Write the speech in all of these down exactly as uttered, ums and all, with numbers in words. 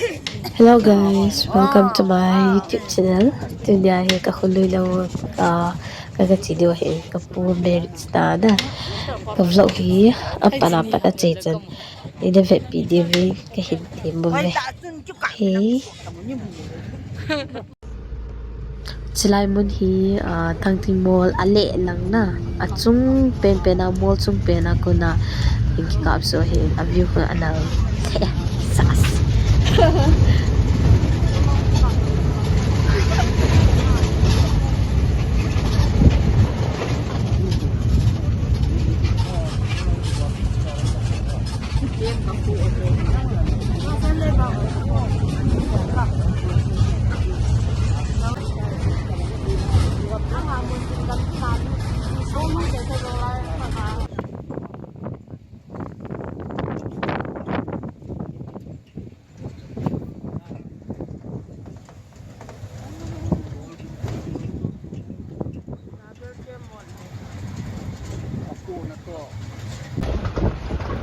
Hello guys, welcome to my YouTube channel. Tunia hi ka khului lou, ah, ka, ka chi diu hi ka pu marriage ta na. Ka vlog hi apat apat a chai chan. Ina vetpi diu hi ka hin ti mo ve. Hey. Chilai mun hi, ah, Thangting Mall a leh lang na, a chung pen pen a, mall chung pen a kona in kikap so hi, a view kona anal the. Sas.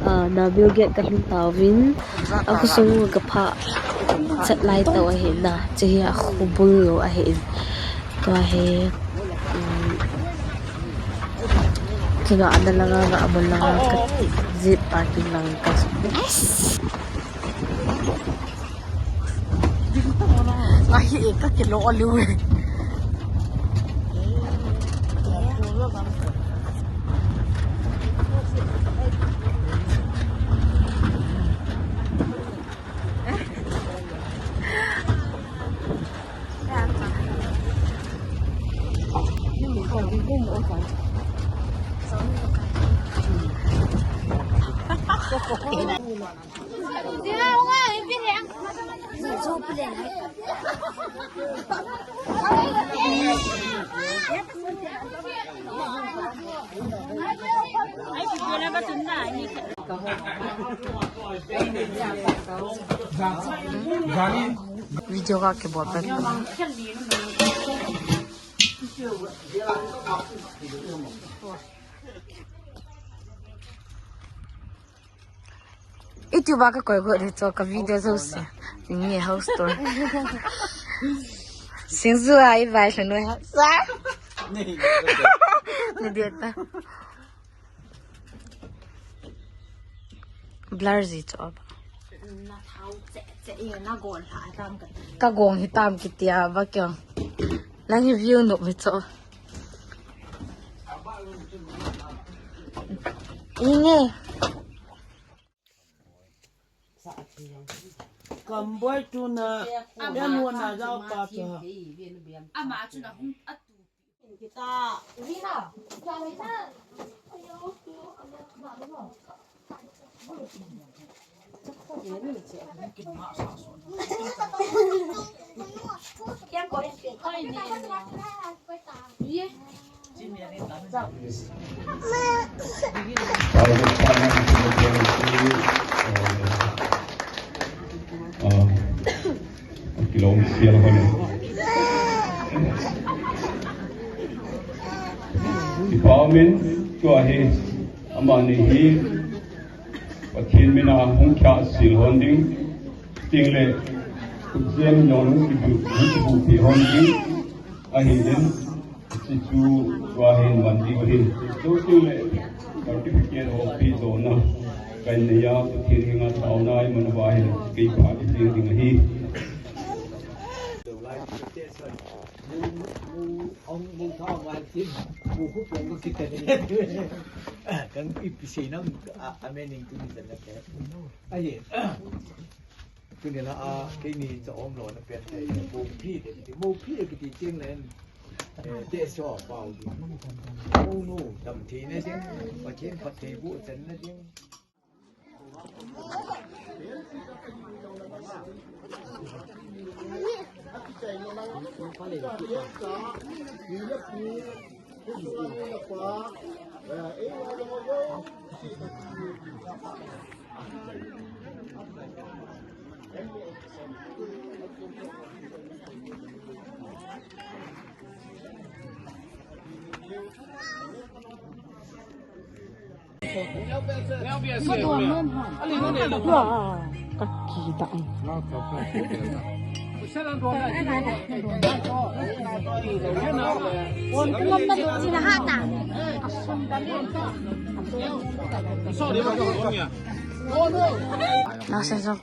Ah, Nabil gate ka lhung tauvin, a khosung ka phah chat lai tau ahi na, chehi a khobul lou ahi in. Tua hi, um, chuna ana langa, nga amun langa ka jeep parking lang ka. Ngahi e, ka kilo alu e. Video ka kibol pen. YouTube a ka koi got hi chu ka video jouse. Nge house tour. Singju a i vai lhanu ha. Sa. Ni dia ta. Blur ji chu ba. Na thau che che i na gol ha tam ka. Ka gong hi tam kitia ba kyo. Lang hi view nup hi chu. Inge. Kamboi tuna, yan wana jao pa ta. Ama chu na hung atu. Kita, Rina. Kilom sial hon. Department tua hi amani hi Pathen mina hung kya sil hon ding, ting le, kut jem nong hung kibu, hung kibu pi hon ding, ahi den, si chu, wa hin man ding ahin. Chu ting le, certificate of pi zo na, kan ne ya, Pathen hinga thao na, i man wa hin, kei pha ki ting ding ahi. Ong mong tha ngai tin, bu khu pong ka kit ta ni. Kan ipi sei nam a, a meaning tu ni zan na te. Ahi. Tu ni la a, keini cha om lo na pen te. Mo phi de, mo phi de kiti cheng len. Eh, te so pau di. Mo no, tam thei na ding. Pathen phat thei bu chan na ding. Ka kita. Naosen jong.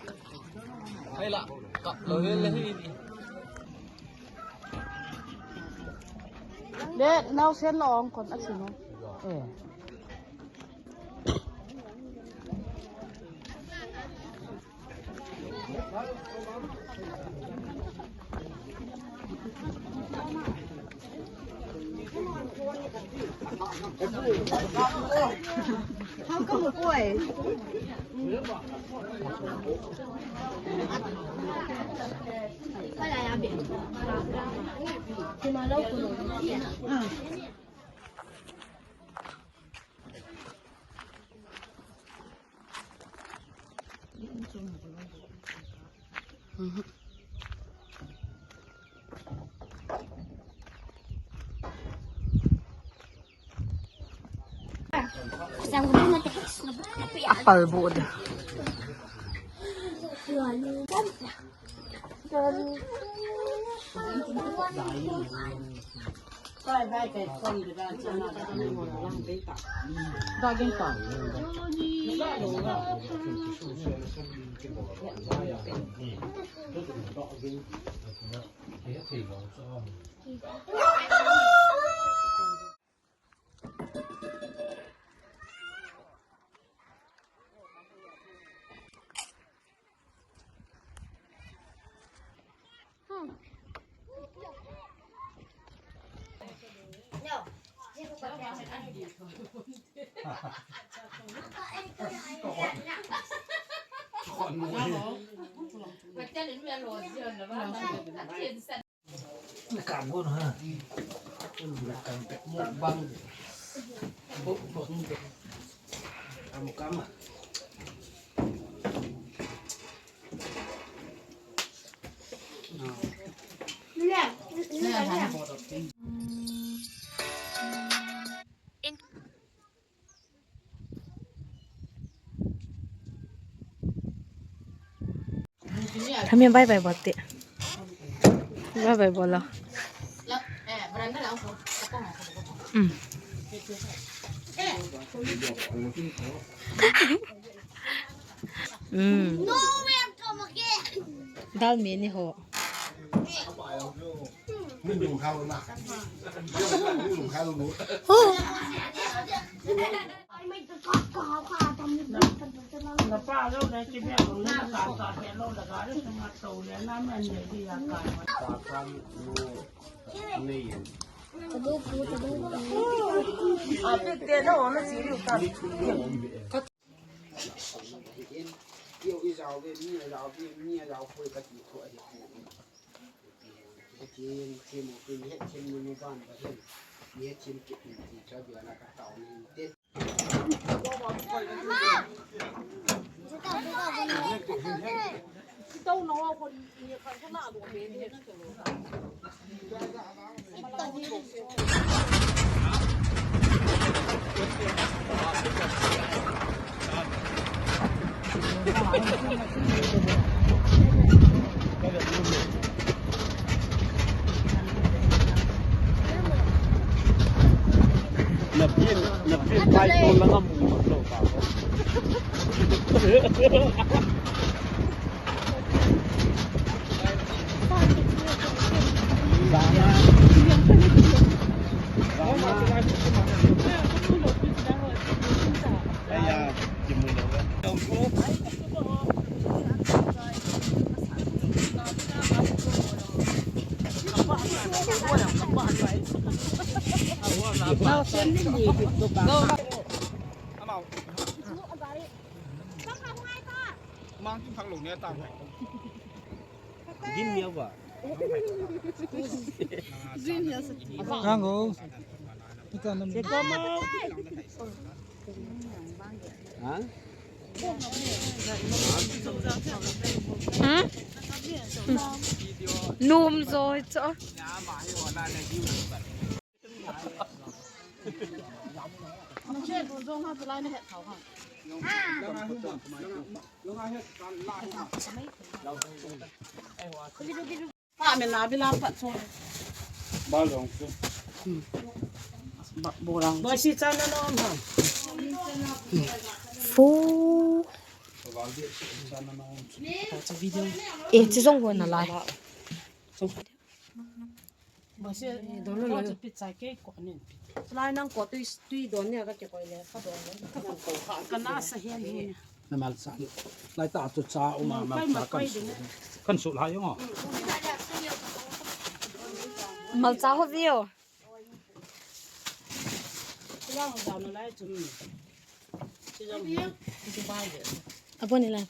Le, naosen lo ong kon a sino. Eh. Apal bu de. Nakam gon ha. Nakam pek mukbang. Mukbang. Kam kam ah. Kami bye bye bol te. Bye bye bol lo. Hmm. Hmm. Dal me ni ho. Na pin, na pin pai to la ngam lo ka. Mang kim thang lo ne ta. Gin nia ba. Gin nia sa. Kang go. Ita nam. Ha? Hmm? Num zo cho. Che du zong ha, tulai na het thau ha. Pa me na bi la pa cho. Ba long chu. Ba bo lang. Ba si cha na no ma. Fu. Ba video. Eh, chi jong ho na lai. Ba si don lo. Ko pi cha ke ko nen pi. Lai nang ko tui tui don ne ka ke ko le ka don. Ka na sa hian hi. Na malcha. Lai ta chu cha u ma malcha kan su. Kan su lai ngo. Malcha ho vio. Abon ni lai.